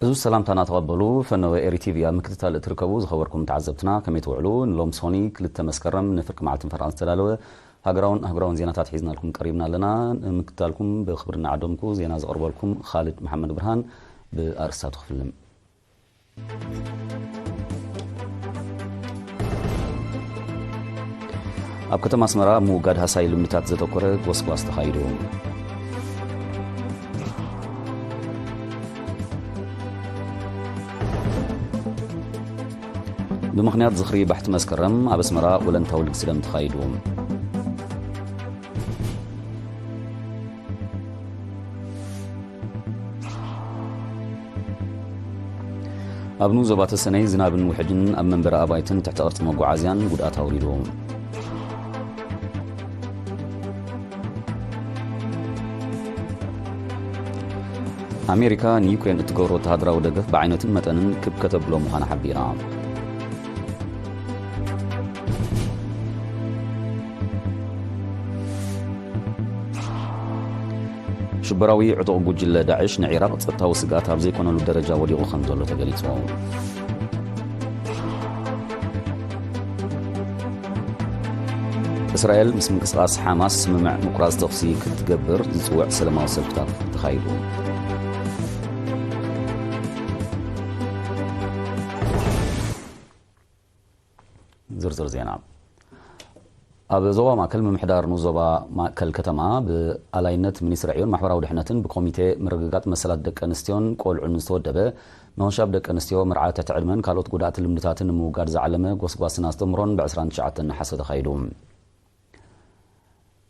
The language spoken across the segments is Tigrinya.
እዚ ሰላምታና ተቐበሉ። ፈነወ ኤሪ ቲቪ ኣብ ምክትታል እትርከቡ ዝኸበርኩም ተዓዘብትና ከመይ ትውዕሉ? ንሎም ሶኒ ክልተ መስከረም ንፍርቂ መዓልትን ፈረቓን ዝተዳለወ ሃገራውን ኣህጉራውን ዜናታት ሒዝናልኩም ቀሪብና ኣለና። ንምክትታልኩም ብኽብሪ እናዓደምኩ ዜና ዘቕርበልኩም ኻልድ መሓመድ ብርሃን። ብኣርእስታቱ ክፍልም። ኣብ ከተማ ኣስመራ ኣብ ምውጋድ ሃሳይ ልምድታት ዘተኮረ ጎስጓስ ተኻይዱ። ብምኽንያት ዝኽሪ ባሕቲ መስከረም ኣብ ኣስመራ ወለንታዊ ልግሲ ደም ተኻይዱ። ኣብ ንኡስ ዞባ ተሰነይ ዝናብን ውሕጅን ኣብ መንበሪ ኣባይትን ትሕቲ ቅርጺ መጓዓዝያን ጉድኣት ኣውሪዱ። ኣሜሪካ ንዩክሬን እትገብሮ ወተሃደራዊ ደገፍ ብዓይነትን መጠንን ክብ ከተብሎ ምዃና ሓቢራ። ሽበራዊ ዕጡቕ ጉጅለ ዳዕሽ ንዒራቕ ጸጥታዊ ስግኣት ኣብ ዘይኮነሉ ደረጃ ወዲቑ ከም ዘሎ ተገሊጹ። እስራኤል ምስ ምንቅስቓስ ሓማስ ስምምዕ ምቁራጽ ተኹሲ ክትገብር ዝጽውዕ ሰላማዊ ሰልፍታት ተኻይዱ። ዝርዝር ዜና። ኣብ ዞባ ማእከል ምምሕዳር ንኡስ ዞባ ማእከል ከተማ ብኣላይነት ሚኒስትሪ ዕዮን ማሕበራዊ ድሕነትን ብኮሚቴ ምርግጋጽ መሰላት ደቂ ኣንስትዮን ቆልዑን ዝተወደበ ምኽንሻብ ደቂ ኣንስትዮ፣ መርዓ ትሕቲ ዕድመን ካልኦት ጎዳእቲ ልምድታትን ንምውጋድ ዝዓለመ ጎስጓስን ኣስተምህሮን ብ ዕስራን ትሽዓተን ነሓሰ ተኻይዱ።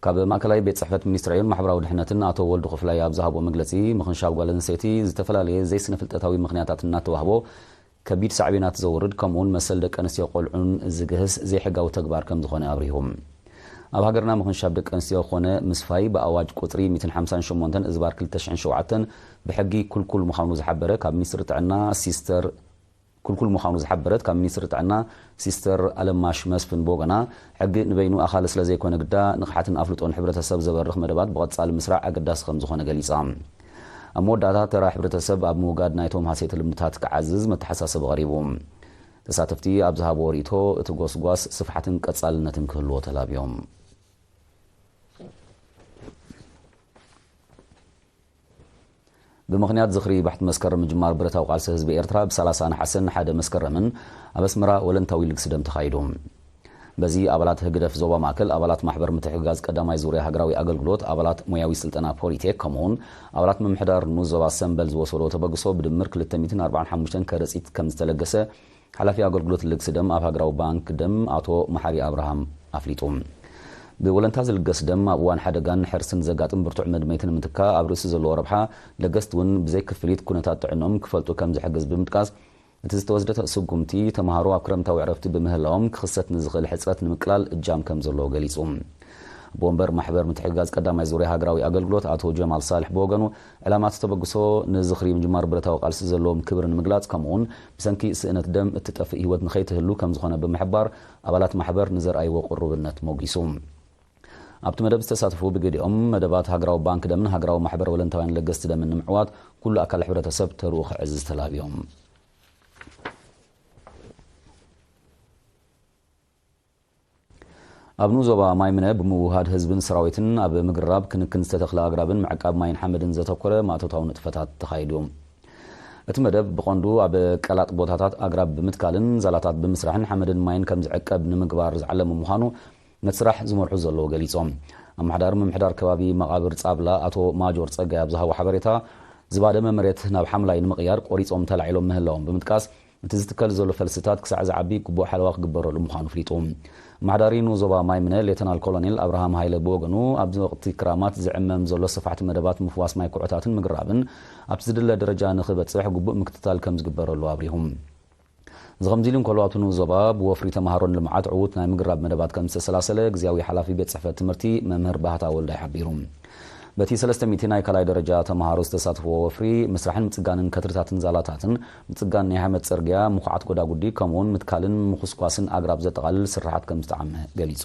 ካብ ማእከላይ ቤት ጽሕፈት ሚኒስትሪ ዕዮን ማሕበራዊ ድሕነትን ኣቶ ወልዱ ክፍላይ ኣብ ዝሃቦ መግለጺ፣ ምኽንሻብ ጓል ኣንስተይቲ ዝተፈላለየ ዘይስነ ፍልጠታዊ ምኽንያታት እናተዋህቦ ከቢድ ሳዕቤናት ዘውርድ፣ ከምኡውን መሰል ደቂ ኣንስትዮ ቆልዑን ዝግህስ ዘይሕጋዊ ተግባር ከም ዝኾነ ኣብሪሁ። ኣብ ሃገርና ምኽንሻብ ደቂ ኣንስትዮ ኮነ ምስፋይ ብኣዋጅ ቁጽሪ ሚእትን ሓምሳን ሸሞንተን እዝባር ክልተ ሽሕን ሸውዓተን ብሕጊ ኩልኩል ምዃኑ ዝሓበረ ካብ ሚኒስትሪ ጥዕና ሲስተር ኩልኩል ምዃኑ ዝሓበረት ካብ ሚኒስትሪ ጥዕና ሲስተር ኣለማሽ መስፍን ብወገና፣ ሕጊ ንበይኑ ኣኻሊ ስለ ዘይኮነ ግዳ፣ ንቕሓትን ኣፍልጦን ሕብረተሰብ ዘበርኽ መደባት ብቐጻሊ ምስራዕ ኣገዳሲ ከም ዝኾነ ገሊጻ። ኣብ መወዳእታ፣ ተራ ሕብረተሰብ ኣብ ምውጋድ ናይቶም ሃሰይቲ ልምድታት ክዓዝዝ መተሓሳሰቢ ቀሪቡ። ተሳተፍቲ ኣብ ዝሃብዎ ርእይቶ፣ እቲ ጎስጓስ ስፍሓትን ቀጻልነትን ክህልዎ ተላብዮም። ብምኽንያት ዝኽሪ ባሕቲ መስከረም ምጅማር ብረታዊ ቃልሲ ህዝቢ ኤርትራ፣ ብ ሰላሳ ነሓሰን ሓደ መስከረምን ኣብ ኣስመራ ወለንታዊ ልግሲ ደም ተኻይዱ። በዚ ኣባላት ህግደፍ ዞባ ማእከል፣ ኣባላት ማሕበር ምትሕግጋዝ ቀዳማይ ዙርያ ሃገራዊ ኣገልግሎት፣ ኣባላት ሞያዊ ስልጠና ፖሊቴክ፣ ከምኡውን ኣባላት ምምሕዳር ንኡስ ዞባ ሰምበል ዝወሰዶ ተበግሶ ብድምር ክልተ ሚእትን ኣርባዓን ሓሙሽተን ከረጺት ከም ዝተለገሰ ሓላፊ ኣገልግሎት ልግሲ ደም ኣብ ሃገራዊ ባንክ ደም ኣቶ መሓሪ ኣብርሃም ኣፍሊጡ። ብወለንታ ዝልገስ ደም ኣብ እዋን ሓደጋን ሕርስን ዘጋጥም ብርቱዕ መድመይቲ ንምትካእ ኣብ ርእሲ ዘለዎ ረብሓ፣ ለገስቲ እውን ብዘይ ክፍሊት ኩነታት ጥዕንኦም ክፈልጡ ከም ዝሕግዝ ብምጥቃስ፣ እቲ ዝተወስደ ስጉምቲ ተምሃሮ ኣብ ክረምታዊ ዕረፍቲ ብምህላዎም ክኽሰት ንዝኽእል ሕጽረት ንምቅላል እጃም ከም ዘለዎ ገሊጹ። ኣቦ ወንበር ማሕበር ምትሕግጋዝ ቀዳማይ ዙርያ ሃገራዊ ኣገልግሎት ኣቶ ጀማል ሳልሕ ብወገኑ፣ ዕላማ እቲ ተበግሶ ንዝኽሪ ምጅማር ብረታዊ ቃልሲ ዘለዎም ክብሪ ንምግላጽ፣ ከምኡውን ብሰንኪ ስእነት ደም እትጠፍእ ህይወት ንኸይትህሉ ከም ዝኾነ ብምሕባር፣ ኣባላት ማሕበር ንዘርኣይዎ ቅሩብነት ሞጊሱ። ኣብቲ መደብ ዝተሳተፉ ብገሊኦም መደባት ሃገራዊ ባንክ ደምን ሃገራዊ ማሕበር ወለንታውያን ለገስቲ ደምን ንምዕዋት ኩሉ ኣካል ሕብረተሰብ ተርኡ ክዕዝዝ ተላብዮም። ኣብ ንኡስ ዞባ ማይምነ ብምውህሃድ ህዝብን ሰራዊትን ኣብ ምግርራብ ክንክን ዝተተኽለ ኣግራብን ምዕቃብ ማይን ሓመድን ዘተኮረ ማእቶታዊ ንጥፈታት ተኻይዱ። እቲ መደብ ብቐንዱ ኣብ ቀላጥ ቦታታት ኣግራብ ብምትካልን ዛላታት ብምስራሕን ሓመድን ማይን ከም ዝዕቀብ ንምግባር ዝዓለመ ምዃኑ ነቲ ስራሕ ዝመርሑ ዘለዉ ገሊጾም። ኣመሓዳሪ ምምሕዳር ከባቢ መቓብር ጻብላ ኣቶ ማጆር ጸጋይ ኣብ ዝሃቦ ሓበሬታ፣ ዝባደመ መሬት ናብ ሓምላይ ንምቕያር ቆሪጾም ተላዒሎም ምህላዎም ብምጥቃስ፣ እቲ ዝትከል ዘሎ ፈልስታት ክሳዕ ዝዓቢ ግቡእ ሓለዋ ክግበረሉ ምዃኑ ኣፍሊጡ። ኣመሓዳሪ ንኡስ ዞባ ማይምነ ሌተናል ኮሎኔል ኣብርሃም ሃይለ ብወገኑ፣ ኣብዚ ወቕቲ ክራማት ዝዕመም ዘሎ ሰፋሕቲ መደባት ምፍዋስ ማይ ኩዕታትን ምግርራብን ኣብቲ ዝድለ ደረጃ ንኽበጽሕ ግቡእ ምክትታል ከም ዝግበረሉ ኣብሪሁ። እዚ ከምዚ ኢሉ እንከሎ፣ ኣብቲ ንኡስ ዞባ ብወፍሪ ተምሃሮን ልምዓት ዕዉት ናይ ምግርራብ መደባት ከም ዝተሰላሰለ ግዝያዊ ሓላፊ ቤት ጽሕፈት ትምህርቲ መምህር ባህታ ወልዳይ ሓቢሩ። በቲ ሰለስተ ሚእቲ ናይ ካልኣይ ደረጃ ተምሃሮ ዝተሳተፍዎ ወፍሪ፣ ምስራሕን ምጽጋንን ከትርታትን ዛላታትን፣ ምጽጋን ናይ ሓመድ ጽርግያ፣ ምኹዓት ጎዳጉዲ፣ ከምኡውን ምትካልን ምኹስኳስን ኣግራብ ዘጠቓልል ስርሓት ከም ዝተዓመ ገሊጹ።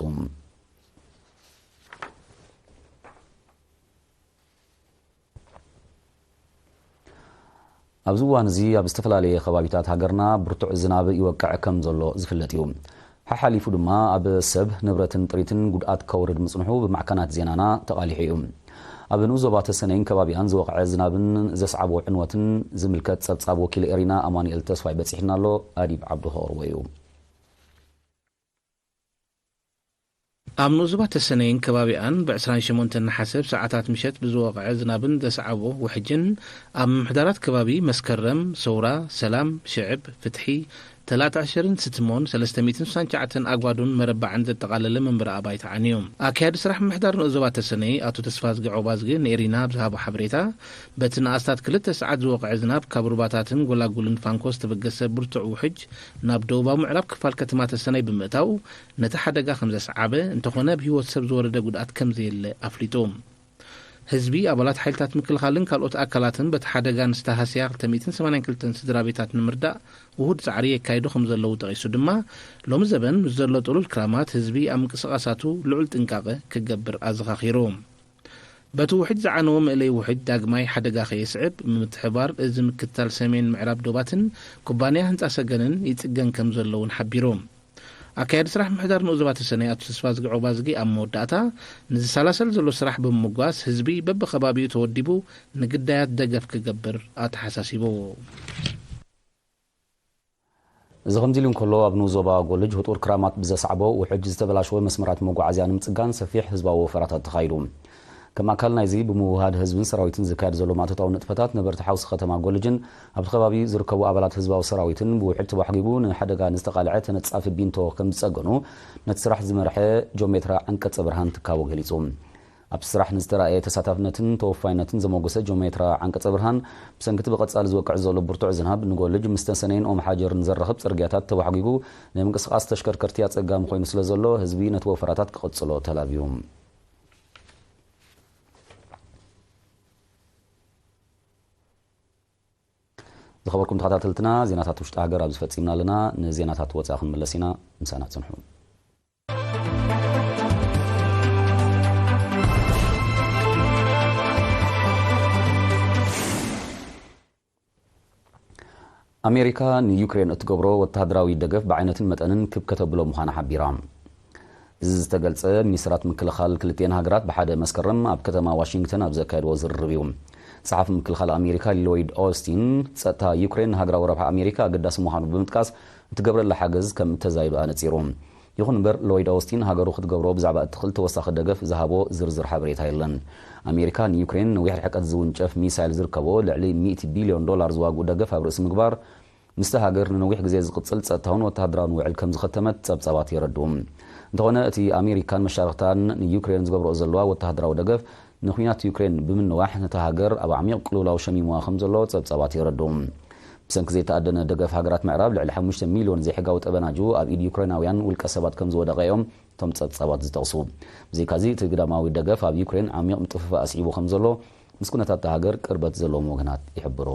ኣብዚ እዋን እዚ ኣብ ዝተፈላለየ ከባቢታት ሃገርና ብርቱዕ ዝናብ ይወቅዕ ከም ዘሎ ዝፍለጥ እዩ። ሓሓሊፉ ድማ ኣብ ሰብ፣ ንብረትን ጥሪትን ጉድኣት ከውርድ ምጽንሑ ብማዕከናት ዜናና ተቓሊሑ እዩ። ኣብ ንኡስ ዞባ ተሰነይን ከባቢኣን ዝወቕዐ ዝናብን ዘስዓቦ ዕንወትን ዝምልከት ጸብጻብ ወኪል ኤሪና ኣማኑኤል ተስፋይ በጺሕና ኣሎ። ኣዲብ ዓብዱ ከቕርቦ እዩ። ኣብ ንኡስ ዞባ ተሰነይን ከባቢኣን ብ ዕስራን ሸሞንተን ነሓሰ ሰዓታት ምሸት ብዝወቕዐ ዝናብን ዘስዓቦ ውሕጅን ኣብ ምምሕዳራት ከባቢ መስከረም፣ ሰውራ፣ ሰላም፣ ሽዕብ፣ ፍትሒ፣ ተላዕቲ ኣሸርን ስትሞን ሰለስተ ሚእትን ስሳን ትሽዓተን ኣጓዱን መረባዕን ዘጠቓለለ መንበሪ ኣባይቲ ዓንዩ። ኣካያዲ ስራሕ ምምሕዳር ንኡስ ዞባ ተሰነይ ኣቶ ተስፋዝጊ ዖባዝጊ ንኤሪና ኣብ ዝሃቦ ሓበሬታ፣ በቲ ንኣስታት ክልተ ሰዓት ዝወቕዐ ዝናብ ካብ ሩባታትን ጎላጉልን ፋንኮ ዝተበገሰ ብርቱዕ ውሕጅ ናብ ደቡባዊ ምዕራብ ክፋል ከተማ ተሰነይ ብምእታው ነቲ ሓደጋ ከም ዘስዓበ፣ እንተኾነ ኣብ ህይወት ሰብ ዝወረደ ጉድኣት ከም ዘየለ ኣፍሊጡ። ህዝቢ፣ ኣባላት ሓይልታት ምክልኻልን ካልኦት ኣካላትን በቲ ሓደጋ ንዝተሃስያ ክልተ ሚእትን ሰማንያን ክልተን ስድራ ቤታት ንምርዳእ ውሁድ ጻዕሪ የካይዱ ከም ዘለዉ ጠቒሱ ድማ፣ ሎሚ ዘበን ምስ ዘሎ ጥሉል ክራማት ህዝቢ ኣብ ምንቅስቓሳቱ ልዑል ጥንቃቐ ክገብር ኣዘኻኺሩ። በቲ ውሕጅ ዝዓነወ መእለዪ ውሕጅ ዳግማይ ሓደጋ ከየስዕብ ብምትሕብባር እዚ ምክትታል ሰሜን ምዕራብ ዶባትን ኩባንያ ህንጻ ሰገንን ይጽገን ከም ዘሎ እውን ሓቢሩ። ኣካያዲ ስራሕ ምምሕዳር ንኡስ ዞባ ተሰነይ ኣቶ ተስፋዝጊ ዖባዝጊ ኣብ መወዳእታ፣ ንዝሰላሰል ዘሎ ስራሕ ብምምጓስ ህዝቢ በብኸባቢኡ ተወዲቡ ንግዳያት ደገፍ ክገብር ኣተሓሳሲቡ። እዚ ከምዚ ኢሉ እንከሎ፣ ኣብ ንኡስ ዞባ ጎልጅ ህጡር ክራማት ብዘስዓቦ ውሕጅ ዝተበላሸወ መስመራት መጓዓዝያ ንምጽጋን ሰፊሕ ህዝባዊ ወፈራታት ተኻይዱ። ከም ኣካል ናይዚ ብምውህሃድ ህዝብን ሰራዊትን ዝካየድ ዘሎ ማእቶታዊ ንጥፈታት፣ ነበርቲ ሓውሲ ከተማ ጎልጅን ኣብቲ ከባቢ ዝርከቡ ኣባላት ህዝባዊ ሰራዊትን ብውሕጅ ተባሕጒጉ ንሓደጋ ንዝተቓልዐ ተነጻፊ ቢንቶ ከም ዝጸገኑ ነቲ ስራሕ ዝመርሐ ጆሜትራ ዓንቀጸ ብርሃን ትካቦ ገሊጹ። ኣብቲ ስራሕ ንዝተራእየ ተሳታፍነትን ተወፋይነትን ዘሞገሰ ጆሜትራ ዓንቀጸ ብርሃን፣ ብሰንኪ እቲ ብቐጻሊ ዝወቅዕ ዘሎ ብርቱዕ ዝናብ ንጎልጅ ምስ ተሰነይን ኦም ሓጀርን ዘራኽብ ጽርግያታት ተባሕጒጉ ንምንቅስቓስ ተሽከርከርቲ ኣጸጋሚ ኮይኑ ስለ ዘሎ፣ ህዝቢ ነቲ ወፈራታት ክቕጽሎ ተላብዩ። ዝኸበርኩም ተኸታተልትና፣ ዜናታት ውሽጢ ሃገር ኣብዚ ፈጺምና ኣለና። ንዜናታት ወጻኢ ክንምለስ ኢና። ምሳና ጽንሑ። ኣሜሪካ ንዩክሬን እትገብሮ ወተሃደራዊ ደገፍ ብዓይነትን መጠንን ክብ ከተብሎ ምዃና ሓቢራ። እዚ ዝተገልጸ፣ ሚኒስትራት ምክልኻል ክልቲኤን ሃገራት ብሓደ መስከረም ኣብ ከተማ ዋሽንግተን ኣብ ዘካየድዎ ዝርርብ እዩ። ጸሓፊ ምክልኻል ኣሜሪካ ሎይድ ኦስቲን፣ ጸጥታ ዩክሬን ንሃገራዊ ረብሓ ኣሜሪካ ኣገዳሲ ምዃኑ ብምጥቃስ፣ እትገብረላ ሓገዝ ከም እተዛይዶ ኣነጺሩ። ይኹን እምበር፣ ሎይድ ኦስቲን ሃገሩ ክትገብሮ ብዛዕባ እትኽእል ተወሳኺ ደገፍ ዝሃቦ ዝርዝር ሓበሬታ የለን። ኣሜሪካ ንዩክሬን ነዊሕ ርሕቀት ዝውንጨፍ ሚሳይል ዝርከቦ ልዕሊ ሚእቲ ቢልዮን ዶላር ዝዋግኡ ደገፍ ኣብ ርእሲ ምግባር፣ ምስቲ ሃገር ንነዊሕ ግዜ ዝቕጽል ጸጥታውን ወተሃደራውን ውዕል ከም ዝኸተመት ጸብጻባት የረድኡ። እንተኾነ፣ እቲ ኣሜሪካን መሻርኽታን ንዩክሬን ዝገብርኦ ዘለዋ ወተሃደራዊ ደገፍ ንኲናት ዩክሬን ብምንዋሕ፣ ነታ ሃገር ኣብ ዓሚቕ ቅልውላው ሸሚምዋ ከም ዘሎ ጸብጻባት የረድኡ። ብሰንኪ ዘይተኣደነ ደገፍ ሃገራት ምዕራብ፣ ልዕሊ ሓሙሽተ ሚልዮን ዘይሕጋዊ ጠበናጁ ኣብ ኢድ ዩክሬናውያን ውልቀ ሰባት ከም ዝወደቐ እዮም እቶም ጸብጻባት ዝጠቕሱ። ብዘይካዚ፣ እቲ ግዳማዊ ደገፍ ኣብ ዩክሬን ዓሚቕ ምጥፍፋእ ኣስዒቡ ከም ዘሎ፣ ምስ ኩነታት እታ ሃገር ቅርበት ዘለዎም ወገናት ይሕብሩ።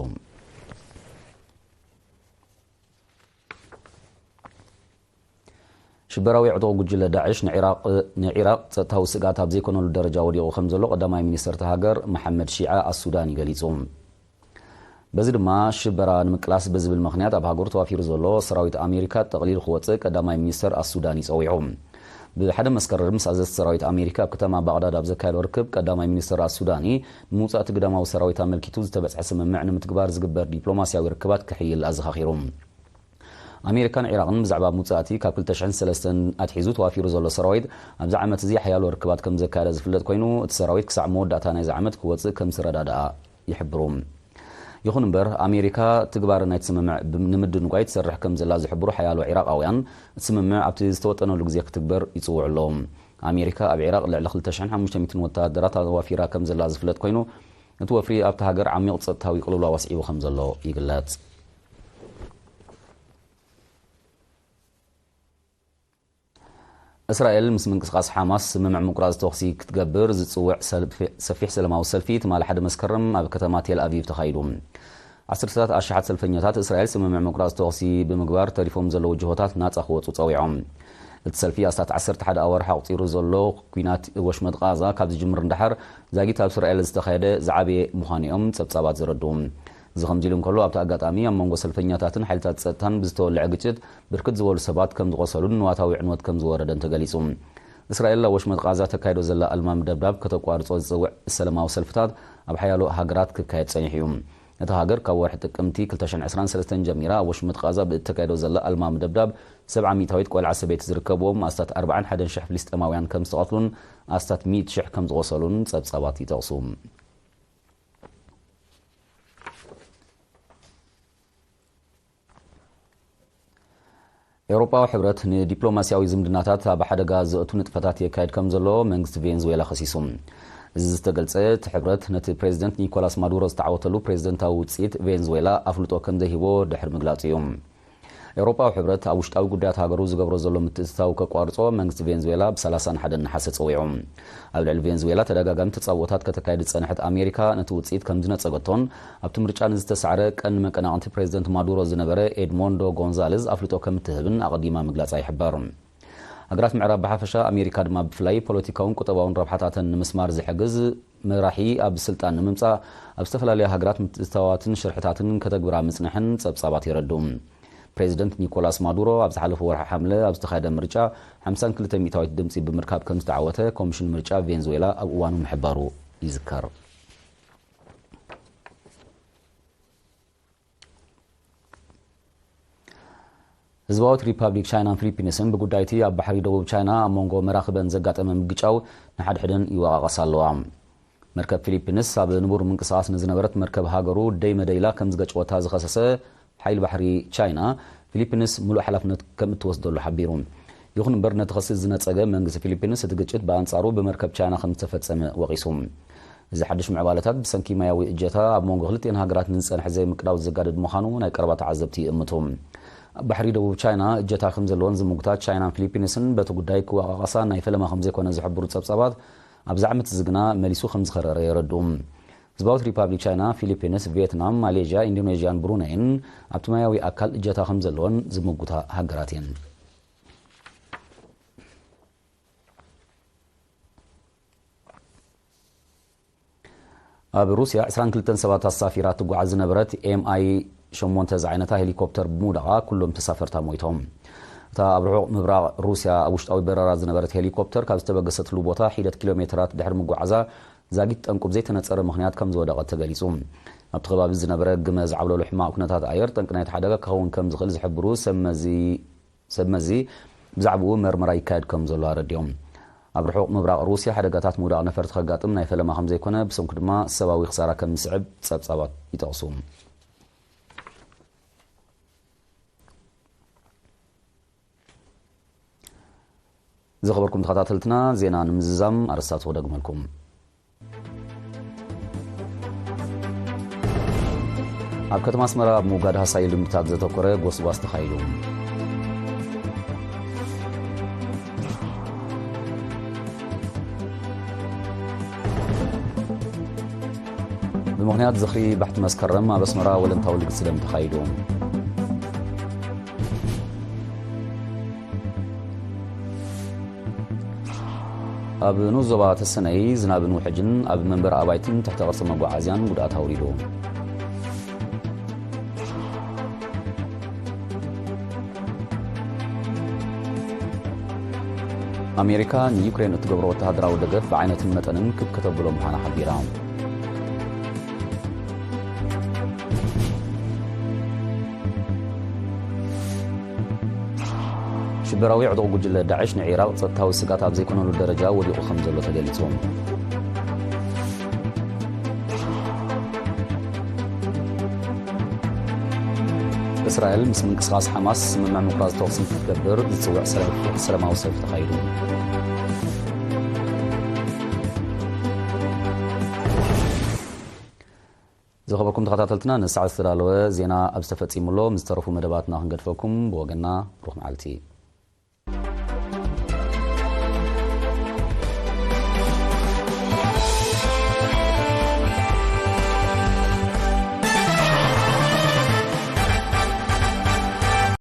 ሽበራዊ ዕጡቕ ጉጅለ ዳዕሽ ንዒራቕ፣ ንዒራቕ ጸጥታዊ ስግኣት ኣብ ዘይኮነሉ ደረጃ ወዲቑ ከም ዘሎ ቀዳማይ ሚኒስተር እታ ሃገር መሓመድ ሺዓ ኣሱዳኒ ገሊጹ። በዚ ድማ ሽበራ ንምቅላስ ብዝብል ምኽንያት ኣብ ሃገሩ ተዋፊሩ ዘሎ ሰራዊት ኣሜሪካ ጠቕሊሉ ክወጽእ ቀዳማይ ሚኒስተር ኣሱዳኒ ጸዊዑ። ብሓደ መስከረም ምስ ኣዘዝቲ ሰራዊት ኣሜሪካ ኣብ ከተማ ባቕዳድ ኣብ ዘካየዶ ርክብ፣ ቀዳማይ ሚኒስተር ኣሱዳኒ ንምውጻእ እቲ ግዳማዊ ሰራዊት ኣመልኪቱ ዝተበጽሐ ስምምዕ ንምትግባር ዝግበር ዲፕሎማስያዊ ርክባት ክሕይል ኣዘኻኺሩ። ኣሜሪካን ዒራቕን ብዛዕባ ምውጻእቲ ካብ ክልተ ሽሕን ሰለስተን ኣትሒዙ ተዋፊሩ ዘሎ ሰራዊት ኣብዚ ዓመት እዚ ሓያሎ ርክባት ከም ዘካየዳ ዝፍለጥ ኮይኑ፣ እቲ ሰራዊት ክሳዕ መወዳእታ ናይዚ ዓመት ክወጽእ ከም ዝተረዳድኣ ይሕብሩ። ይኹን እምበር፣ ኣሜሪካ ትግባረ ናይቲ ስምምዕ ብ-፣ ንምድንጓይ ትሰርሕ ከም ዘላ ዝሕብሩ ሓያሎ ዒራቓውያን፣ እቲ ስምምዕ ኣብቲ ዝተወጠነሉ ግዜ ክትግበር ይጽውዑ ኣለዉ። ኣሜሪካ ኣብ ዒራቕ ልዕሊ ክልተ ሽሕን ሓሙሽተ ሚእትን ወተሃደራት ኣዋፊራ ከም ዘላ ዝፍለጥ ኮይኑ፣ እቲ ወፍሪ ኣብታ ሃገር ዓሚቕ ጸጥታዊ ቅልውላው ኣስዒቡ ከም ዘሎ ይግለጽ። እስራኤል ምስ ምንቅስቓስ ሓማስ ስምምዕ ምቁራጽ ተኹሲ ክትገብር ዝጽውዕ ሰልፊ-፣ ሰፊሕ ሰላማዊ ሰልፊ ትማሊ ሓደ መስከረም ኣብ ከተማ ቴል ኣቪቭ ተኻይዱ። ዓሰርተታት ኣሽሓት ሰልፈኛታት እስራኤል ስምምዕ ምቁራጽ ተኹሲ ብምግባር ተሪፎም ዘለዉ ጅሆታት ናጻ ክወጹ ጸዊዖም። እቲ ሰልፊ ኣስታት ዓሰርተ ሓደ ኣዋርሕ ኣቑጺሩ ዘሎ ኲናት ወሽመጥ ቓዛ ካብ ዝጅምር ንደሓር ዛጊት ኣብ እስራኤል ዝተኻየደ ዝዓበየ ምዃኑ እዮም ጸብጻባት ዘረድኡ። እዚ ከምዚ ኢሉ እንከሎ፣ ኣብቲ ኣጋጣሚ ኣብ መንጎ ሰልፈኛታትን ሓይልታት ጸጥታን ብዝተወልዐ ግጭት ብርክት ዝበሉ ሰባት ከም ዝቖሰሉን ንዋታዊ ዕንወት ከም ዝወረደን ተገሊጹ። እስራኤል ኣብ ወሽመጥ ቃዛ ተካይዶ ዘላ ኣልማሚ ደብዳብ ከተቋርጾ ዝጽውዕ ሰላማዊ ሰልፍታት ኣብ ሓያሎ ሃገራት ክካየድ ጸኒሑ እዩ። እታ ሃገር ካብ ወርሒ ጥቅምቲ ክልተ ሽሕን ዕስራን ሰለስተን ጀሚራ ኣብ ወሽመጥ ቃዛ ብእተካይዶ ዘላ ኣልማሚ ደብዳብ ሰብዓ ሚእታዊት ቆልዓ ሰበይቲ ዝርከብዎም ኣስታት ኣርባዓን ሓደን ሽሕ ፍልስጤማውያን ከም ዝተቐትሉን ኣስታት ሚእቲ ሽሕ ከም ዝቖሰሉን ጸብጻባት ይጠቕሱ። ኤውሮጳዊ ሕብረት ንዲፕሎማስያዊ ዝምድናታት ኣብ ሓደጋ ዘእቱ ንጥፈታት የካይድ ከም ዘሎ መንግስቲ ቬንዙዌላ ከሲሱ። እዚ ዝተገልጸ እቲ ሕብረት ነቲ ፕሬዚደንት ኒኮላስ ማዱሮ ዝተዓወተሉ ፕሬዚደንታዊ ውጽኢት ቬንዙዌላ ኣፍልጦ ከም ዘይህቦ ድሕሪ ምግላጹ እዩ። ኤውሮጳዊ ሕብረት ኣብ ውሽጣዊ ጉዳያት ሃገሩ ዝገብሮ ዘሎ ምትእትታው ከቋርጾ መንግስቲ ቬንዙዌላ ብ ሰላሳን ሓደን ነሓሰ ጸዊዑ። ኣብ ልዕሊ ቬንዙዌላ ተደጋጋሚ ተጻብኦታት ከተካይድ ዝጸንሐት ኣሜሪካ ነቲ ውጽኢት ከም ዝነጸገቶን ኣብቲ ምርጫ ንዝተሳዕረ ቀንዲ መቀናቕንቲ ፕሬዚደንት ማዱሮ ዝነበረ ኤድሞንዶ ጎንዛሌዝ ኣፍልጦ ከም እትህብን ኣቐዲማ ምግላጻ ይሕበር። ሃገራት ምዕራብ ብሓፈሻ ኣሜሪካ ድማ ብፍላይ ፖለቲካውን ቁጠባውን ረብሓታተን ንምስማር ዝሕግዝ መራሒ ኣብ ስልጣን ንምምጻእ ኣብ ዝተፈላለዩ ሃገራት ምትእትታዋትን ሽርሕታትን ከተግብራ ምጽንሐን ጸብጻባት የረድኡ። ፕሬዚደንት ኒኮላስ ማዱሮ ኣብ ዝሓለፈ ወርሒ ሓምለ ኣብ ዝተኻየደ ምርጫ ሓምሳን ክልተ ሚእታዊት ድምጺ ብምርካብ ከም ዝተዓወተ ኮሚሽን ምርጫ ቬንዙዌላ ኣብ እዋኑ ምሕባሩ ይዝከር። ህዝባዊት ሪፓብሊክ ቻይናን ፊሊፒንስን ብጉዳይቲ ኣብ ባሕሪ ደቡብ ቻይና ኣብ መንጎ መራኽበን ዘጋጠመ ምግጫው ንሓድሕደን ይወቓቐሳ ኣለዋ። መርከብ ፊሊፒንስ ኣብ ንቡር ምንቅስቓስ ንዝነበረት መርከብ ሃገሩ ደይ መደይላ ከም ዝገጨወታ ዝኸሰሰ ሓይሊ ባሕሪ ቻይና፣ ፊሊፒንስ ምሉእ ሓላፍነት ከም እትወስደሉ ሓቢሩ። ይኹን እምበር፣ ነቲ ክሲ ዝነጸገ መንግስቲ ፊሊፒንስ፣ እቲ ግጭት ብኣንጻሩ ብመርከብ ቻይና ከም ዝተፈጸመ ወቒሱ። እዚ ሓድሽ ምዕባለታት ብሰንኪ ማያዊ እጀታ ኣብ መንጎ ክልቲኤን ሃገራት ንዝጸንሐ ዘይምቅዳው ዘጋድድ ምዃኑ ናይ ቀረባ ተዓዘብቲ ይእምቱ። ኣብ ባሕሪ ደቡብ ቻይና እጀታ ከም ዘለወን ዝምጉታ ቻይናን ፊሊፒንስን በቲ ጉዳይ ክወቓቐሳ ናይ ፈለማ ከም ዘይኮነ ዝሕብሩ ጸብጻባት፣ ኣብዚ ዓመት እዚ ግና መሊሱ ከም ዝኸረረ የረድኡ። ህዝባዊት ሪፓብሊክ ቻይና፣ ፊሊፒንስ፣ ቪየትናም፣ ማሌዥያ፣ ኢንዶኔዥያን ብሩነይን ኣብቲ ማያዊ ኣካል እጀታ ከም ዘለወን ዝምጉታ ሃገራት እየን። ኣብ ሩስያ ዕስራን ክልተን ሰባት ኣሳፊራ ትጓዓዝ ዝነበረት ኤምኣይ ሸሞንተ ዝዓይነታ ሄሊኮፕተር ብምውዳቓ ኩሎም ተሳፈርታ ሞይቶም። እታ ኣብ ርሑቕ ምብራቕ ሩስያ ኣብ ውሽጣዊ በረራ ዝነበረት ሄሊኮፕተር ካብ ዝተበገሰትሉ ቦታ ሒደት ኪሎ ሜትራት ድሕሪ ምጉዓዛ ዛጊት ጠንቁ ብዘይተነጸረ ምኽንያት ከም ዝወደቐት ተገሊጹ። ኣብቲ ከባቢ ዝነበረ ግመ ዝዓብለሉ ሕማቕ ኩነታት ኣየር ጠንቂ ናይቲ ሓደጋ ክኸውን ከም ዝኽእል ዝሕብሩ ሰብ መዚ ሰብ መዚ ብዛዕባኡ መርመራ ይካየድ ከም ዘሎ ኣረዲኦም። ኣብ ርሑቕ ምብራቕ ሩስያ ሓደጋታት ምውዳቕ ነፈርቲ ከጋጥም ናይ ፈለማ ከም ዘይኮነ፣ ብሰንኩ ድማ ሰብኣዊ ክሳራ ከም ዝስዕብ ጸብጻባት ይጠቕሱ። ዝኸበርኩም ተኸታተልትና፣ ዜና ንምዝዛም ኣርእስታቱ ክደግመልኩም። ኣብ ከተማ ኣስመራ ኣብ ምውጋድ ሃሳዪ ልምድታት ዘተኮረ ጎስጓስ ተኻይዱ። ብምኽንያት ዝኽሪ ባሕቲ መስከረም ኣብ ኣስመራ ወለንታዊ ልግሲ ደም ተኻይዱ። ኣብ ንኡስ ዞባ ተሰነይ ዝናብን ውሕጅን ኣብ መንበሪ ኣባይትን ትሕተ ቅርጺ መጓዓዝያን ጉድኣት ኣውሪዱ። ኣሜሪካ ንዩክሬን እትገብሮ ወተሃደራዊ ደገፍ ብዓይነትን መጠንን ክብ ከተብሎ ምዃና ሓቢራ። ሽበራዊ ዕጡቕ ጉጅለ ዳዕሽ ንዒራቕ ጸጥታዊ ስግኣት ኣብ ዘይኮነሉ ደረጃ ወዲቑ ከም ዘሎ ተገሊጹ። እስራኤል ምስ ምንቅስቓስ ሓማስ ስምምዕ ምቁራጽ ተኹሲ ክትገብር ዝጽውዕ ሰለፍ-፣ ሰላማዊ ሰልፊ ተኻይዱ። ዝኸበርኩም ተኸታተልትና፣ ንሰዓት ዝተዳለወ ዜና ኣብ ዝተፈጺሙሎ፣ ምስ ዝተረፉ መደባትና ክንገድፈኩም። ብወገንና ብሩኽ መዓልቲ።